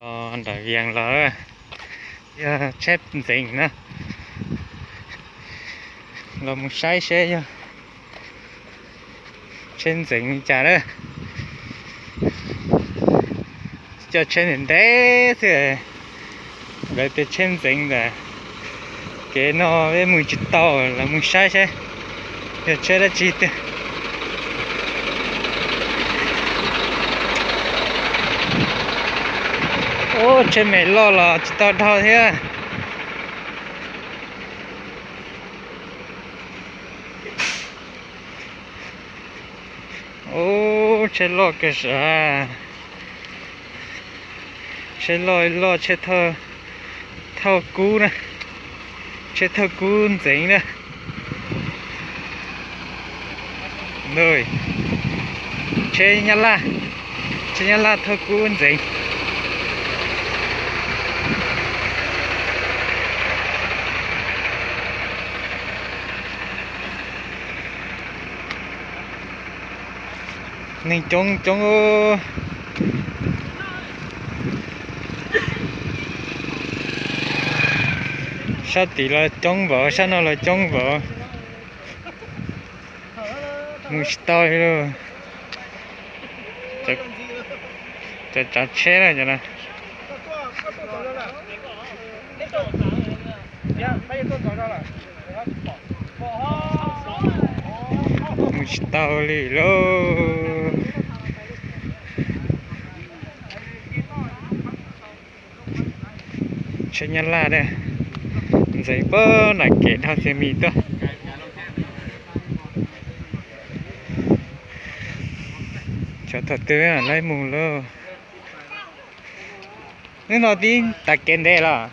Nram Vias los yog tsheb ntxeev na, los mus saib seb yog tsheb ntxeev li cas na. Cov tsheb ntev ntev xwb, lawv tias tsheb ntxeev ntawm kev no peb mus tsis tau, los mus saib seb yog tsheb dab tsi tiag. Ub, tsheb me loj los tsis tau dhau thiab. Ub, tsheb loj kawg sav. Tsheb loj loj, tsheb thauj kub na, tsheb thauj kub ntxeev na. Tsheb Nyab Laj, tsheb Nyab Laj thauj kub ntxeev. Neeg coob coob. Sab tid los coob npaum, sab no los coob npaum. Mus tsis tau li lauj. Cov tsav tsheb na cov no. Mus tsis tau li lauj. Tsheb Nyab Laj ntxeev puag nram kev dhau txias mis tuaj. Cov thaum twg lawv mus lauj? Hnub no tib tav kev ntev los?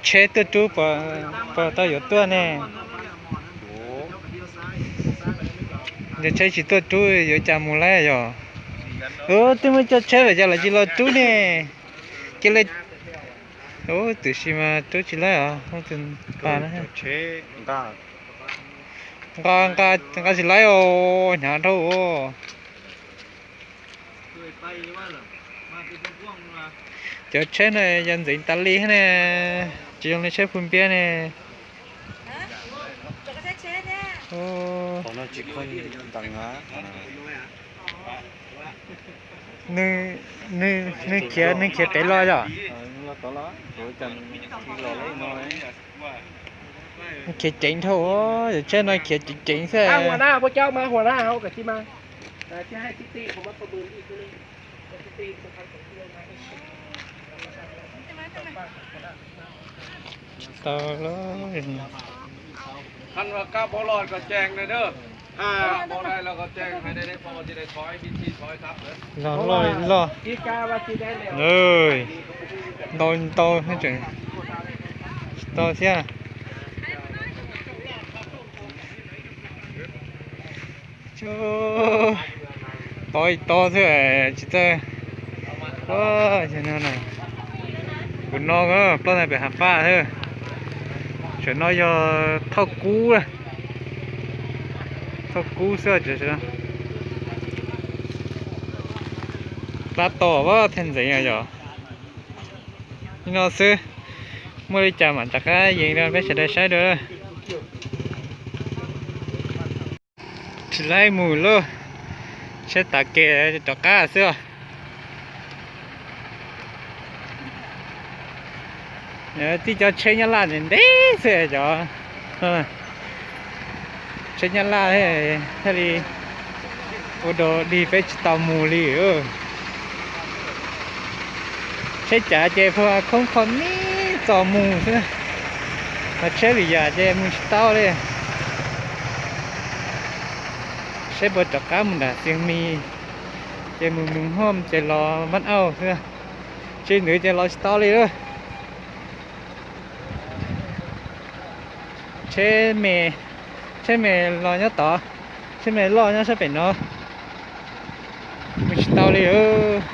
Tsheb tuaj rub puas tau yuav tuaj ne? Yog tsheb tsis tuaj rub yuav cas mus lawm yog? Twb muaj cov tsheb lawm cas lawv tsis los rub ne? Cia li, ub, tiam sis mas rub tsis lawm os, tus pa na. Nqa, nqa tsis lawm os, hnyav dhau os. Cov tsheb no yog ntxeev tas li ne, tsis zoo li tsheb Phu Npiab ne. Nws khiav, nws khiav pem los yom? Khiav ceev dhau, yog tsheb no khiav ceev ceev xwb. Tsis tau lawm. Los loj li loj. Ntau ntau tseem tsis tau thiab. Tod tod xwb tsis txawj. Kuv no plaub ntag pem Hav Faj xwb. Tam no yog thauj kub, thauj kub xwb. Plab to thiaj ntxeev yom. Li no xwb, muaj li cas mam rov qab yees rau peb sawv daws saib dua. Tsis laib mus lauj, tsheb tav kev rov qab xwb os. Tib cov tsheb Nyab Laj ntev xwb cov. Tsheb Nyab Laj thiaj li ua dog dig peb tsis tau mus li. Tsheb cav ces puag khoob kho nib txos mus xwb, ho tsheb lwm yam ces mus tsis tau li. Seb puas rov qab mus nram Xiav Mis, ces mus Moos Huam ces los Npab Auj xwb, tsis ntawd ces los tsis tau li lawm. Tsheb me, tsheb me los nyob tod, tsheb me loj nyob sab pem no, mus tsis tau li lawm.